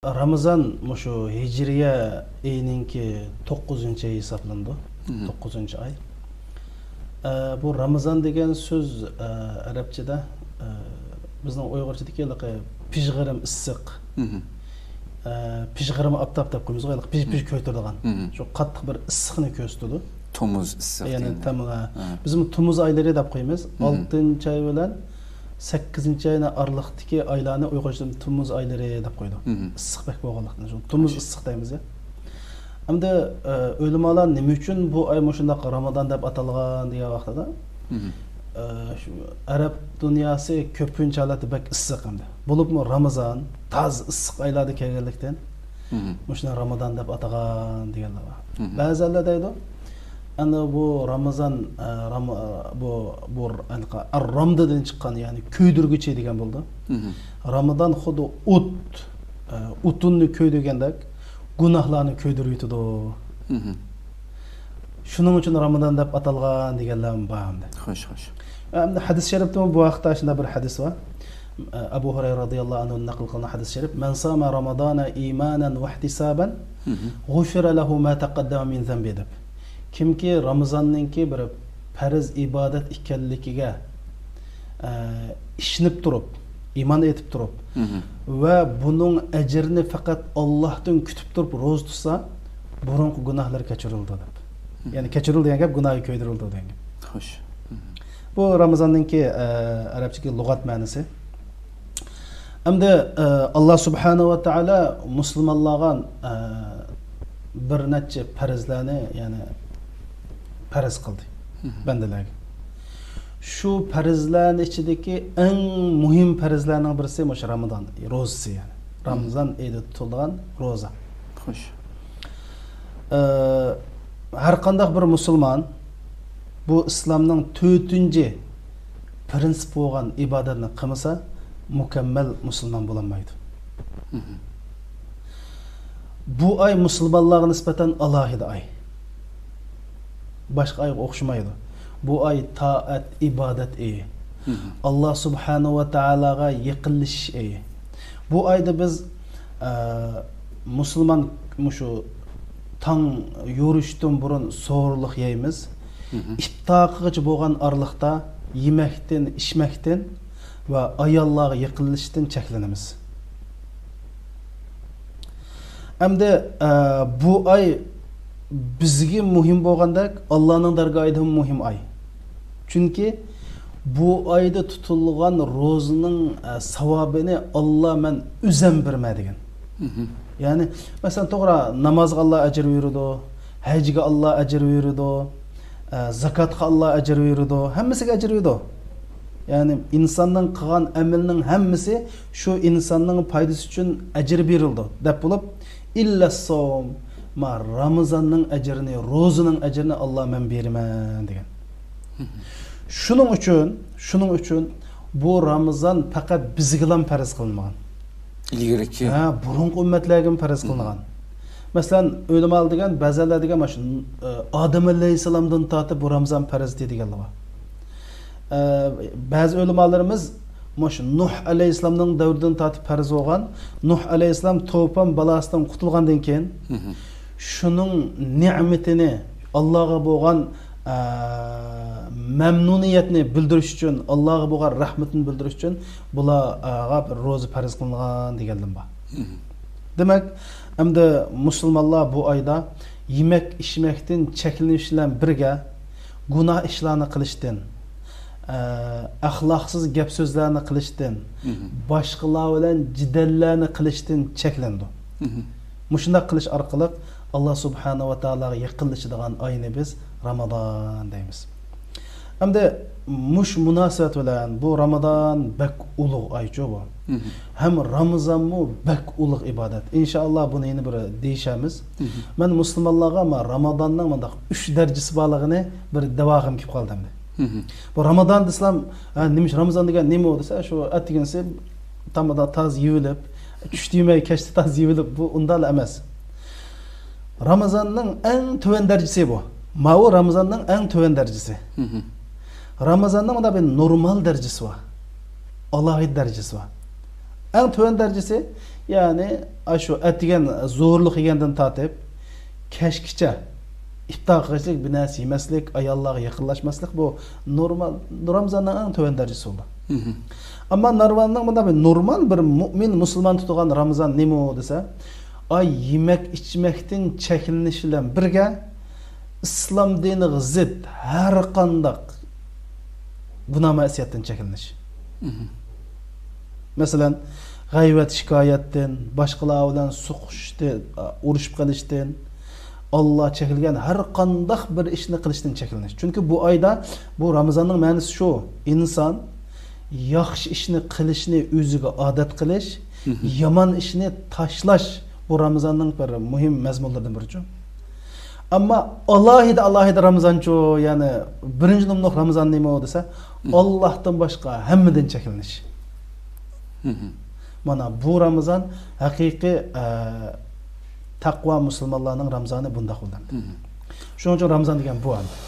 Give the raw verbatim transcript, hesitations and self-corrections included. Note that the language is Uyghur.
رامىزان مۇشۇ ھىجرىيە ئېيىنىڭكى توققۇزىنچى ئاي ھېسابلىنىدۇ. مم. توققۇزىنچى ئاي. ئە، بۇ رامىزان دېگەن سۆز، ئە، ئەرەبچىدە، ئە، بىزنىڭ ئۇيغۇرچىدىكى ھېلىقى پىژغىرىم ئىسسىق، مم. ئە، پىژغىرىم ئاپتاپ دەپ قويىمىزغۇ، ھېلىقى پىژ-پىژ مم. كۆيتۈرىدىغان. مم. شۇ قاتتىق بىر ئىسسىقنى كۆرسىتىدۇ. تومۇز ئىسسىق يەنى دېگەندە. تەم-، ھە. ھە. بىزمۇ تومۇز ئايلىرى دەپ قويىمىز. مم. ئالتىنچى ئاي بىلەن سەككىزىنچى ئاينىڭ ئارىلىقتىكى ئايلارنى ئۇيغۇرچىدا تومۇز ئايلىرى دەپ قويىدۇ. مم. ئىسسىق بەك بولغانلىقتىن. شۇ تومۇز ئىسسىق دەيمىز يا. ئەمدى، ئە، ئۆلىمالار نېمە ئۈچۈن بۇ ئاي مۇشۇنداق رامىزان دەپ ئاتالغان دېگەن ۋاقتىدا، مم. ئە، شۇ ئەرەب دۇنياسى كۆپىنچە ھالەتتە بەك ئىسسىق ئەمدى. بولۇپمۇ رامىزان تازا ئىسسىق ئايلاردا كەلگەنلىكتىن، مم. مۇشۇنى رامىزان دەپ ئاتىغان دېگەنلەر بار. مم. بەزىلەر دەيدۇ، ئەنە بۇ رامىزان، ئە، رام-، ئە، بۇ، بۇ ئەنقا-، ئەر-رامدىدىن چىققان، يەنى كۆيدۈرگۈچى دېگەن بولىدۇ. مم. رامىزان خۇددى ئوت، ئە، ئوتۇننى كۆيدۈرگەندەك گۇناھلارنى كۆيدۈرۈۋېتىدۇ. مم. شۇنىڭ ئۈچۈن رامىزان دەپ ئاتالغان دېگەنلەرمۇ بار ئەمدى. خوش، خوش. ئەمدى ھەدىس شەرىپتىمۇ بۇ ھەقتە شۇنداق بىر ھەدىس بار. ئەبۇ ھۇرەيرە رازىياللاھۇ ئەنھۇدىن نەقىل قىلىنغان ھەدىس شەرىپ، مەن سامە رامىزانە ئىمانەن ۋەھتىسابەن، مم. غۇفىرە لەھۇ ما تەقەددەمە مىن زەنبى دەپ. كىمكى رامىزاننىڭكى بىر پەرز ئىبادەت ئىكەنلىكىگە، ئە، ئىشىنىپ تۇرۇپ، ئىمان ئېيتىپ تۇرۇپ، مم. ۋە بۇنىڭ ئەجرىنى پەقەت ئاللاھتىن كۈتۈپ تۇرۇپ روزا تۇتسا، بۇرۇنقى گۇناھلىرى كەچۈرۈلىدۇ دەپ. مم. يەنى كەچۈرۈلىدۇ دېگەن گەپ، گۇناھى كۆيدۈرۈلىدۇ دېگەن گەپ. خوش. مم. بۇ رامىزاننىڭكى، ئە، ئەرەبچىدىكى لۇغەت مەنىسى. ئەمدى، ئە، ئاللا سۇبھانەھۇ ۋە تائالا مۇسۇلمانلارغا، ئە، بىر نەچچە پەرزلەرنى، يەنى پەرز قىلدى مم. بەندىلەرگە. شۇ پەرزلەرنىڭ ئىچىدىكى ئەڭ مۇھىم پەرزلەرنىڭ بىرسى مۇشۇ رامىزان روزىسى، يەنى مم. رامىزان ئېيىدا تۇتۇلىدىغان روزا. خوش. ئە، ھەر قانداق بىر مۇسۇلمان بۇ ئىسلامنىڭ تۆتىنچى پىرىنسىپى بولغان ئىبادەتنى قىلمىسا، مۇكەممەل مۇسۇلمان بولالمايدۇ. مم. بۇ ئاي مۇسۇلمانلارغا نىسبەتەن ئالاھىدە ئاي. باشقا ئايغا ئوخشىمايدۇ. بۇ ئاي تائەت، ئىبادەت ئېيى. مم. ئاللا سۇبھانەھۇ ۋە تائالاغا يېقىنلىشىش ئېيى. بۇ ئايدا بىز، ئە، مۇسۇلمان مۇشۇ تاڭ يورۇشتىن بۇرۇن سوھۇرلۇق يەيمىز. مم. ئىپتارغىچە بولغان ئارىلىقتا يېمەكتىن، ئىچمەكتىن ۋە ئاياللارغا يېقىنلىشىشتىن چەكلىنىمىز. ئەمدى، ئە، بۇ ئاي بىزگە مۇھىم بولغاندەك، ئاللانىڭ دەرگاھىدىمۇ مۇھىم ئاي. چۈنكى بۇ ئايدا تۇتۇلغان روزىنىڭ، ئە، ساۋابىنى ئاللا مەن ئۆزەم بېرىمەن دېگەن. مم. يەنى، مەسىلەن، توغرا، نامازغا ئاللا ئەجىر بېرىدۇ، ھەجگە ئاللا ئەجىر بېرىدۇ، ئە، زاكاتقا ئاللا ئەجىر بېرىدۇ، ھەممىسىگە ئەجىر بېرىدۇ. يەنى ئىنساننىڭ قىلغان ئەمىلىنىڭ ھەممىسى شۇ ئىنساننىڭ پايدىسى ئۈچۈن ئەجىر بېرىلىدۇ دەپ بولۇپ، ئىللا سوم، ما رامىزاننىڭ ئەجرىنى، روزىنىڭ ئەجرىنى ئاللا مەن بېرىمەن دېگەن. شۇنىڭ ئۈچۈن، شۇنىڭ ئۈچۈن بۇ رامىزان پەقەت بىزگىلا پەرز قىلىنمىغان. ئىلگىرىكى. ھە، بۇرۇنقى ئۈممەتلەرگىمۇ پەرز قىلىنغان. مەسىلەن، ئۆلىمالار دېگەن، بەزىلەر دېگەن، مانا شۇ، ئە، ئادەم ئەلەيھىسسالامدىن تارتىپ بۇ رامىزان پەرز دېگەنلەر بار. ئە، بەزى ئۆلىمالىرىمىز مانا شۇ نۇھ ئەلەيھىسسالامنىڭ دەۋرىدىن تارتىپ پەرز بولغان. نۇھ ئەلەيھىسسالام توپان بالاسىدىن قۇتۇلغاندىن كېيىن، شۇنىڭ نېمىتىنى، ئاللاغا بولغان، ئە، مەمنۇنىيەتنى بىلدۈرۈش ئۈچۈن، ئاللاغا بولغان رەھمىتىنى بىلدۈرۈش ئۈچۈن بۇلارغا بىر روزا پەرز قىلىنغان دېگەنلىرىم بار. دېمەك، ئەمدى مۇسۇلمانلار بۇ ئايدا يېمەك-ئىچمەكتىن چەكلىنىش بىلەن بىرگە، گۇناھ ئىشلارنى قىلىشتىن، ئە، ئەخلاقسىز گەپ-سۆزلەرنى قىلىشتىن، باشقىلار بىلەن جېدەللەرنى قىلىشتىن چەكلىنىدۇ. مۇشۇنداق قىلىش ئارقىلىق ئاللا سۇبھانەھۇ ۋە تائالاغا يېقىنلىشىدىغان ئاينى بىز رامىزان دەيمىز. ئەمدى مۇشۇ مۇناسىۋەت بىلەن بۇ رامىزان بەك ئۇلۇغ ئايچۇ بۇ. ھەم رامىزانمۇ بەك ئۇلۇغ ئىبادەت. ئىنشائاللا بۇنى يەنە بىر دېيىشەرمىز. مەن مۇسۇلمانلارغا ما رامىزاننىڭ مۇنداق ئۈچ دەرىجىسى بارلىقىنى بىر دەۋاغىم كېلىپ قالدى ئەمدى. بۇ رامىزان دېسەم، ھە، نېمىش رامىزان دېگەن نېمە ئۇ دېسە، شۇ ئەتىگىنسى تامدا تاز يېۋىلىپ، چۈشتە يېمەي كەچتە تاز يېۋىلىپ، بۇ ئۇنداقلا ئەمەس. رامىزاننىڭ ئەڭ تۆۋەن دەرىجىسى بۇ. ماۋۇ رامىزاننىڭ ئەڭ تۆۋەن دەرىجىسى. رامىزاننىڭ مۇنداق بىر نورمال دەرىجىسى بار. ئالاھىدە دەرىجىسى بار. ئەڭ تۆۋەن دەرىجىسى يەنى ئاشۇ ئەتىگەن زورلۇق يېگەندىن تارتىپ كەچكىچە ئىپتار قىلغۇچىلىك بىر نەرسە يېمەسلىك، ئاياللارغا يېقىنلاشماسلىق، بۇ نورمال، رامىزاننىڭ ئەڭ تۆۋەن دەرىجىسى بولىدۇ. ئەمما نارۋاننىڭ بۇنداق بىر نورمال بىر مۇئمىن مۇسۇلمان تۇتىدىغان رامىزان نېمە دېسە، ئاي يېمەك ئىچمەكتىن چەكلىنىش بىلەن بىرگە ئىسلام دىنىغا زىت ھەر قانداق گۇناھ مەسىيەتتىن چەكلىنىش. مەسىلەن، غەيۋەت شىكايەتتىن، باشقىلار بىلەن سوقۇشتىن، ئۇرۇشۇپ قېلىشتىن، ئاللا چەكلىگەن ھەر قانداق بىر ئىشنى قىلىشتىن چەكلىنىش. چۈنكى بۇ ئايدا، بۇ رامىزاننىڭ مەنىسى شۇ، ئىنسان ياخشى ئىشنى قىلىشنى ئۆزىگە ئادەت قىلىش، يامان ئىشنى تاشلاش، بۇ رامىزاننىڭ بىر مۇھىم مەزمۇنلىرىدىن بىرىچۇ. ئەمما ئالاھىدە، ئالاھىدە رامىزانچۇ، يەنى بىرىنچى نومۇرلۇق رامىزان نېمە دېسە، ئاللاھتىن باشقا ھەممىدىن چەكلىنىش. مانا بۇ رامىزان ھەقىقىي، ئە، تەقۋا مۇسۇلمانلارنىڭ رامىزانى بۇنداق بولىدۇ. شۇنىڭ ئۈچۈن رامىزان دېگەن بۇ ئەمدى.